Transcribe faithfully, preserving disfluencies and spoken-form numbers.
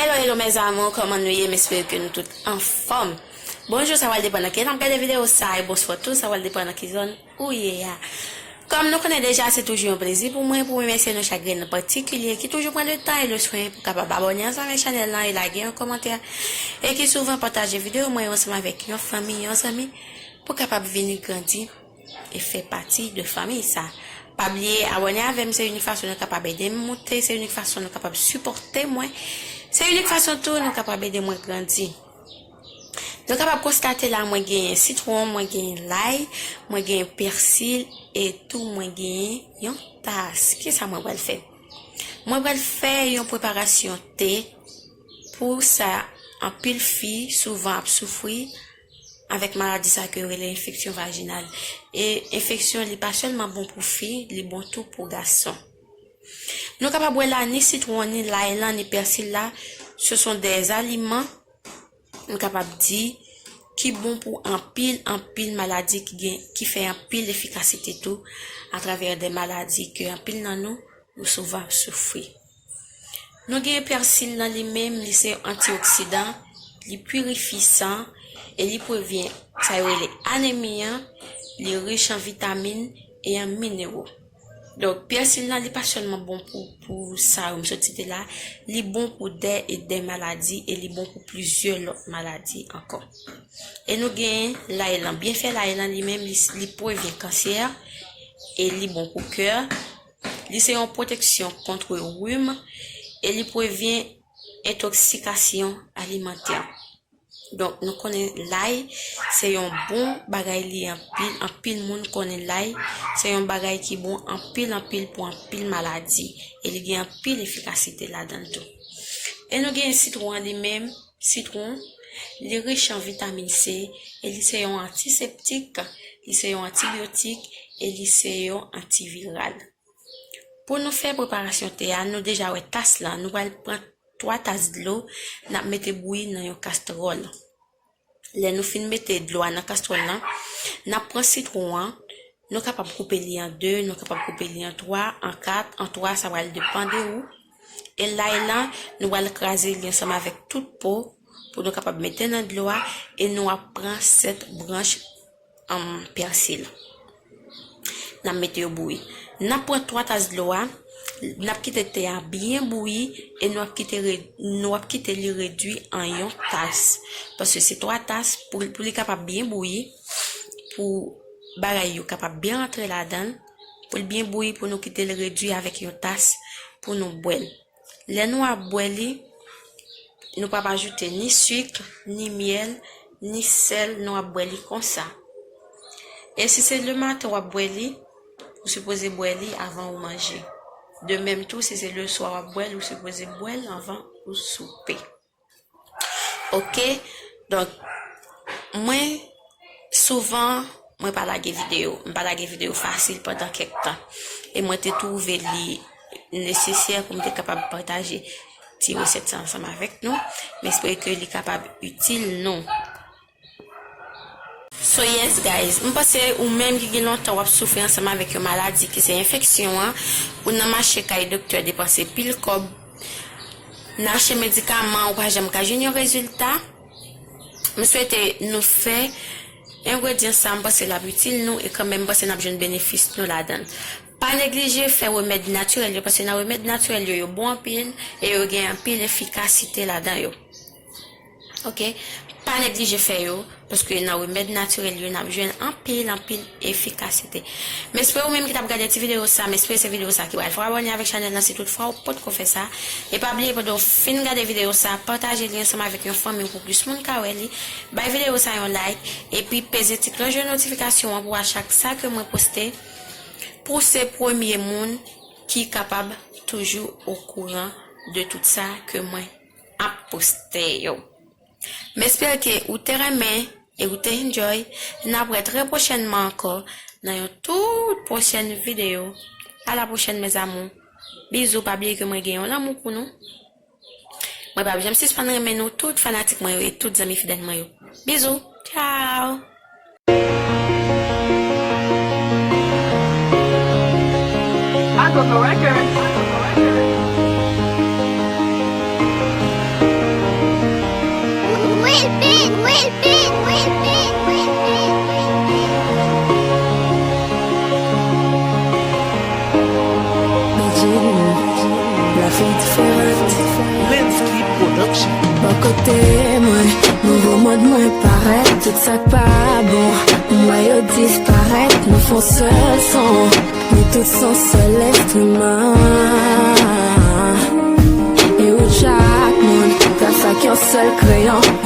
Hello, hello, mes amours, kòman nou ye? M espere ke nou tout anfòm. Bonjou, sa pral depann nan ki n ap gade videyo sa, e bonswa tou, sa pral depann nan ki zòn ou ye a. Kòm nou konnen deja, se toujou yon plezi pou mwen pou remèsye nou chak grenn an patikilye ki toujou pran le tan e le swen pou kapab abòne ansanm avèk chanèl lan e lage yon kòmantè, e ki souvan pataje videyo mwen yo ansanm avèk yon fanmi, yon zanmi, pou kapab vini grandi e fè pati de fanmi sa. Pa bliye abòne avè m, se youn fason nou kapab ede m moute, se youn fason nou kapab sipòte mwen, se youn fason tou nou kapab ede mwen grandi. Nou kapab konstate la, mwen genyen sitwon, mwen genyen lay, mwen genyen pèsil, e tou mwen genyen yon tas. Kisa mwen pral fè? Mwen pral fè yon preparasyon te. Pou sa, anpil fi souvan ap soufri avèk maladi sa ke yo rele enfeksyon vajinal. E enfeksyon, li pa sèlman bon pou fi, li bon tou pou gason. Nou kapab wè la, ni sitwon, ni lay lan, ni pèsil la, ce sont des aliments, nou kapab di, ki bon pou anpil, anpil maladi, ki gen, ki fè anpil efikasite tou atravè de maladi ke anpil nan nou, nou souvan ap soufri. Nou gen pèsil nan li menm, li se yon antioksidan, li pirifye san, e li prevyen sa yo rele anemi an, li rich an vitamin e an minero. Donk, pèsil nan, li pa sèlman bon pou, pou sa yo m sot site la, li bon pou dè e dè maladi, e li bon pou plizyè lòt maladi ankò. E nou gen lay lan. Byenfè lay lan li menm, li, li prevyen kansè, e li bon pou kè, li se yon pwoteksyon kont rim, e li prevyen entoksikasyon alimantè. Donk, nou konnen lay se yon bon bagay li anpil, anpil moun konnen lay se yon bagay ki bon anpil, anpil pou anpil maladi, e li gen anpil efikasite ladan l tou. E nou gen sitwon an li menm, sitwon, li rich an vitamin C, e li se yon antiseptik, li se yon antibyotik, e li se yon antiviral. Pou nou fè preparasyon te a, nou deja wè tas lan, nou pral pran twa tas dlo, n ap mete bouyi nan yon kastwòl. Lè nou fin mete dlo a nan kastwòl lan, n ap pran sitwon an, nou kapab koupe li an de, nou kapab koupe li an twa, an kat, an twa, sa pral depann de ou. E lay lan, nou pral kraze li ansanm avèk tout po pou nou kapab mete nan dlo a, e nou ap pran sèt branch, um, pèsil. N ap mete yo bouyi. N ap pran twa tas dlo a, n ap kite te a byen bouyi, e nou ap kite re-, nou ap kite li redwi an yon tas. Paske se twa tas, pou, pou li kapab byen bouyi, pou bagay yo kapab byen rantre ladan l, pou l byen bouyi, pou nou kite l redwi avèk yon tas, pou nou bwè l. Lè nou ap bwè li, nou p ap ajoute ni sik, ni myèl, ni sèl, nou ap bwè li konsa. E si se lematen w ap bwè li, ou sipoze bwè li avan ou manje. De menm tou, si se leswa w ap bwè l, ou sipoze bwè l anvan ou soupe. Oke? Donk, mwen, souvan, mwen pa lage videyo. M pa lage videyo fasil pandan kèk tan. E mwen te twouve li nesesè pou m te kapab pataje ti resèt sa ansanm avèk nou. M espere ke li kapab itil nou. So yes, guys, m panse ou menm ki gen lontan w ap soufri ansanm avèk yon maladi ki se enfeksyon an, ou nan mache kay doktè depanse pil kòb, nan achte medikaman, ou pa janm ka jwenn yon rezilta. M swete nou fè engredyan sa, m panse l ap itil nou e kanmenm m panse n ap jwenn benefis nou ladan l. Pa neglije fè remèd natirèl yo, paske nan remèd natirèl yo, yo bon anpil e yo gen anpil efikasite ladan yo. Oke? Pa neglije fè yo, paske nan remèd natirèl yo, n ap jwenn anpil, anpil efikasite. M espere ou menm ki t ap gade ti videyo sa, m espere se videyo sa ki pral fè w abòne avèk chanèl lan si tout fwa ou potko fè sa. E pa bliye, pandan w fin gade videyo sa, pataje li ansanm avèk yon fanmi w pou plis moun ka wè li. Bay videyo sa yon like, epi peze ti klòch de notifikasyon an pou w a chak sa ke mwen poste, pou w se premye moun ki kapab toujou okouran de tout sa ke mwen ap poste yo. M espere ke ou te renmen e ou te enjoy. N ap wè trè pwochènman ankò nan yon tout pwochèn videyo. A la pwochèn, mes amours. Bizou, pa bliye ke mwen gen yon lanmou pou nou. Mwen p ap janm sispann renmen nou tout fanatik mwen yo e tout zanmi fidèl mwen yo. Bizou. Tchao. I go for record. Bò kote mwen, nouvo mond mwen parèt. Tout sa k pa bon, m wè yo disparèt. Nou fè yon sèl son, nou tout se yon sèl enstriman. E ou chak moun, tras ak yon sèl kreyon.